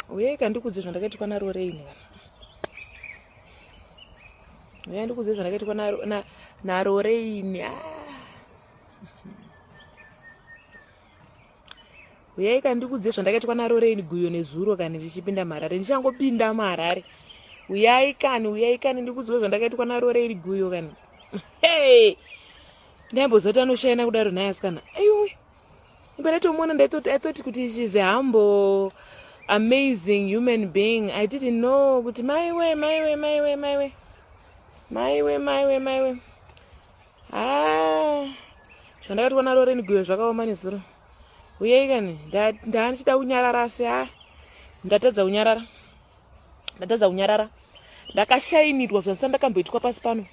Uyai kandikudze zvandakaitwa naLorraine kana. Uyai ndikudze zvandakaitwa naLorraine. Ah. Uyai kandikudze zvandakaitwa naLorraine Guyo nezuro kani ndichipinda muHarare. Ndichangopinda muHarare. Uyai kani, uyai kani ndikudzwe zvandakaitwa naLorraine Guyo kani. Hey! Ndaimboziva kuti anoshaina kudaro nhai asikana. Aiwe. But ndatomuona I thought kuti she's a humble, amazing human being. I didn't know kuti maiwe, maiwe, maiwe, maiwe. Maiwe, maiwe, maiwe. Ah. Zvandakaitwa naLorraine Guyo zvakaoma nezuro. Uyai kani, ndandichida kunyarara asi ah. Ndatadza kunyarara. Ndatadza kunyarara. Ndakashainirwa zvandisati ndakamboitwa pasi pano.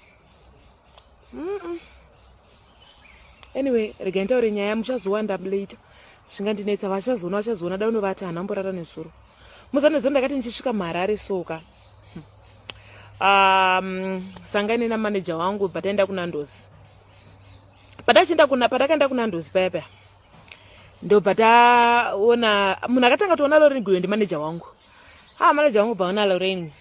Anyway, regai nditaure nyaya, muchazowanda later. Zvingandinetsa, vachazoona, vachazoona da unovati hana mborara nezuro. Muzanezuro ndakati ndichisvika muHarare soka. Sangane namanager wangu, bva taenda kuNando's. Patachienda kuna patakaenda kuNando's paya paya. Ndobva taona munhu akatanga toona Lorraine Guyo ndimanager wangu. Ah, manager wangu bvaona Lorraine.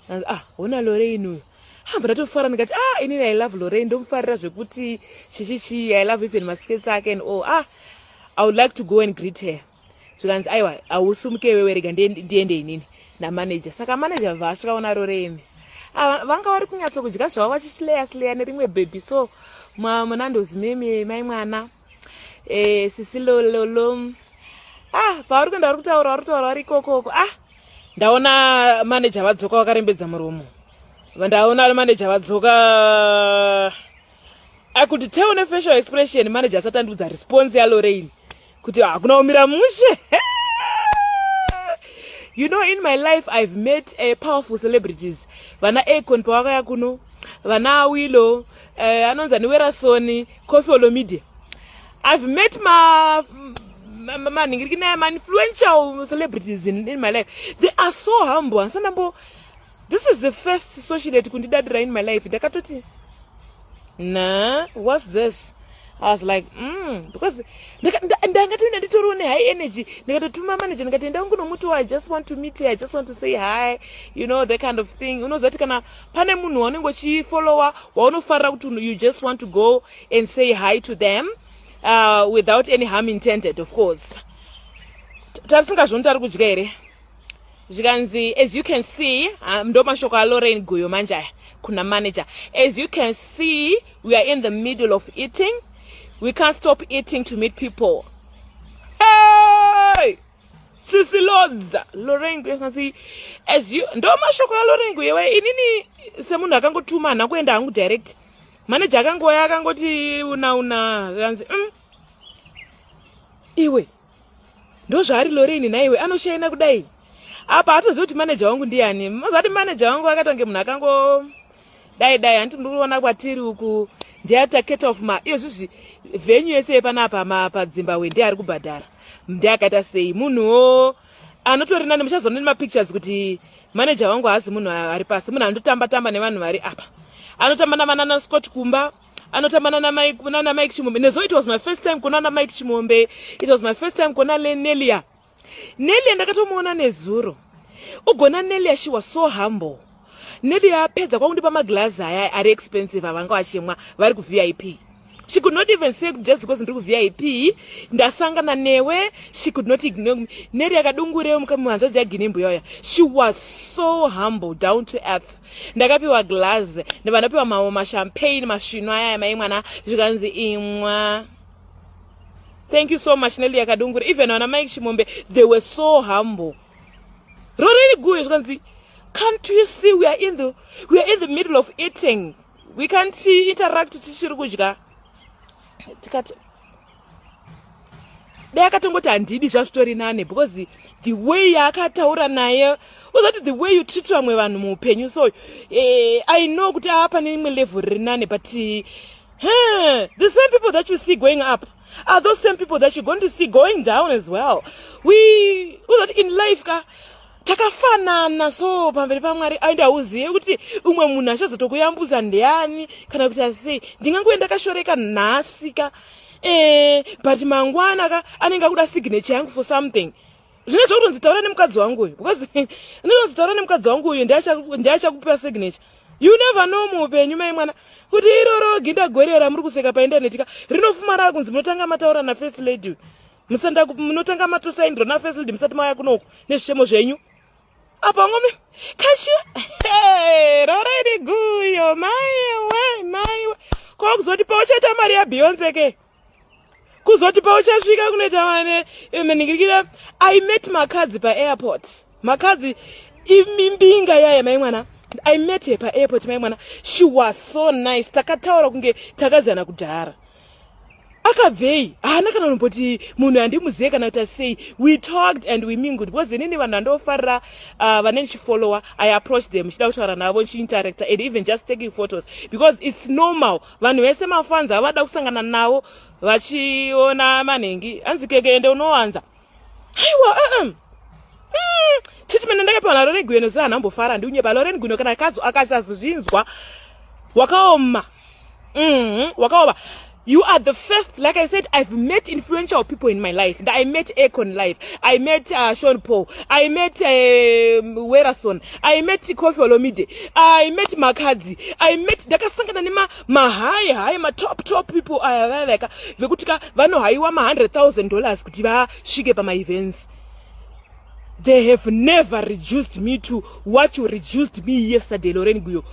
Ah, ona Lorraine uyu. Ah, bva ndatofara ndikati, ah, inini I love Lorraine, ndomufarira zvekuti chichichi, I love even maskets ake and all. Ah, I would like to go and greet her. Zvikanzi aiwa, hausumuke iwewe, rega ndiende inini namanager. Saka manager bva asvika ona Lorraine. Ah, vanga vari kunyatsokudya zvavo vachisleya sleya nerimwe baby so muNando's meme mai mwana sisi lololo. Ah, pavari kuenda vari kutaura, vari kutaura vari ikokoko. Ah, ndaona manager vadzoka vakarembedza muromo. Ndaona manager vadzoka. I could tell nefacial expression manager asati andiudza response yaLorraine kuti hakuna kumira mushe. You know, in my life I've met powerful celebrities, vana Akon pavakaya kuno, vana Awilo, anonzi ani, Werasoni, Koffi Olomide. I've met ma manhingirikina ma-influential celebrities in my life. They are so humble. Handisandambo, this is the first socialite kundidadira in my life. Ndakatoti, na what's this? I was like, because ndangatoenda nditoriwo nehigh energy. Ndikatotuma manager ndikati, enda ungunomuti, I just want to meet her, I just want to say hi, you know, that kind of thing. Unoziva kuti kana pane munhu waunenge uchifollowa waunofarira kuti you just want to go and say hi to them, without any harm intended, of course. Tarisingazvoni tari kudya here. Zvikanzi, as you can see, ndo mashoko aLorraine Guyo manje aya kuna manager, as you can see, we are in the middle of eating. We can't stop eating to meet people. Hey! Sisi Lodza, Lorraine Guyo kanzi as you, ndo mashoko aLorraine Guyo. Inini semunhu akangotuma hana kuenda hangu direct. Manager akangoya akangoti una una, kanzi, iwe ndo zvaari Lorraine naiwe anoshaina kudai apa hatozivi kuti manager wangu ndiani. Mazati manager wangu akatange munhu akango dai dai handiti ndikuona kwatiri uku ndiaita cut off ma iyo zvizvi venue yese yepanapa padzimbabwe ndiye ari kubhadhara, ndiye akaita sei munhuwo anotori nani. Muchazoona nemapictures kuti manager wangu haasi munhu ari pasi, munhu anotamba tamba nevanhu vari apa, anotamba navanana Scott kumba, anotamba nana Mike Chimombe. Nezo it was my first time kuona na Mike Chimombe. It was my first time kuona Nelia. Nelia ndakatomuona nezuro. Ugona Nelia, she was so humble. Nelia apedza kwakundipa maglazi aya ari expensive avanga vachimwa vari kuVIP. She could not even say just because ndiri kuVIP ndasangana newe, she could not ignore me. Nelia Kadungure, muhanzvadzi yaGinimbi yoya, she was so humble, down to earth. Ndakapiwa glass, ndibva ndapiwa mamwe mashampagne masvino aya mai mwana, zvikanzi imwa. Thank you so much, Nelia Kadungure. Even vana Mike Chimombe, they were so humble. Lorraine Guyo zvikanzi, can't you see we are in the middle of eating? We can't interact tichiri kudya. Tikati dai akatongoti handidi zvazvitori nane, because the way yaakataura naye, uzati the way you treat vamwe vanhu muupenyu. So I know kuti aa pane imwe level riri nane, but the same people that you see going up are those same people that you're going to see going down as well. We uzati in life ka takafanana. So pamberi paMwari aindi hauzive kuti umwe munhu achazotokuyambudza ndiani kana kuti asei. Ndinganguve ndakashoreka nhasi ka, but mangwana ka anenge akuda signature yangu for something. Zvine zvokutonzi taura nemukadzi wangu uyu, because ndinonzi taura nemukadzi wangu uyu, ndiachakupa signature. You never know muupenyu, mai mwana, kuti iroro ginda gore ramuri kuseka paindaneti ka rinofuma rakunzi munotanga mataura nafirst lady, musanda munotanga matosaindirwa nafirst lady musati mauya kunoku nezvichemo zvenyu. Apa ngome kachi roraini guyo, maiwe, maiwe, ko kuzoti pauchaita mari yaBeyonce ke, kuzoti pauchasvika kunoita mane maningirikira. I met Makadzi paairport. Makadzi imimbinga yaya, mai mwana. I met her paairport, mai mwana. She was so nice. Takataura kunge takaziyana kudhara. Akabvei, haana kana unomboti munhu handimuzive kana kuti sei. We talked and we mingled, because inini vanhu vandofarira, vane ndichifollowa, I approach them ndichida kutaura navo, ndichiinteracta and even just taking photos, because it's normal. Vanhu vese mafans avada kusangana navo vachiona manhengi, anzi keke ende unowanza. Aiwa, Treatment ndakapiwa naLoren Guyo noziva hanhambofara. Ndiunyepa, Loren Guyo kana kazo akasazozvinzwa, wakaoma. Wakaoma. You are the first. Like I said, I've met influential people in my life. I met Akon live, I met Sean Paul, I met Werason, I met Koffi Olomide, I met Makadzi, I met, ndakasangana nemahigh high, matop top people aya vaveka vekuti ka vanohayiwa ma100 000 dollars kuti vasvike pamaevents. They have never reduced me to what you reduced me yesterday, Loren Guyo.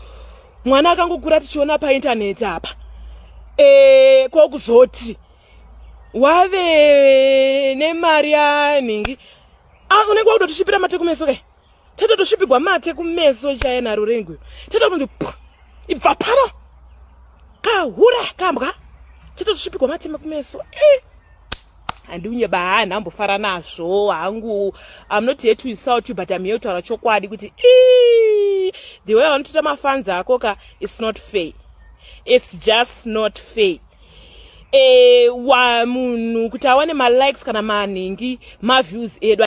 Mwana akangokura tichiona paintaneti apa, kokuzoti wave nemari yanhingi, ah, unenge wakutotisvipira mate kumeso kai. Tatotosvipigwa mate kumeso chaya naLoren Guyo. Tatokunzi ibva pano, kahura kambwa. Tatotosvipigwa mate kumeso, eh. Handiunyeba, handambofara nazvo hangu. I'm not here to insult you, but I'm here kutaura chokwadi kuti the way vanotoita mafans ako ka, it's not fair. It's just not fair. Wa munhu kuti awane malikes kana manhingi, maviews edu.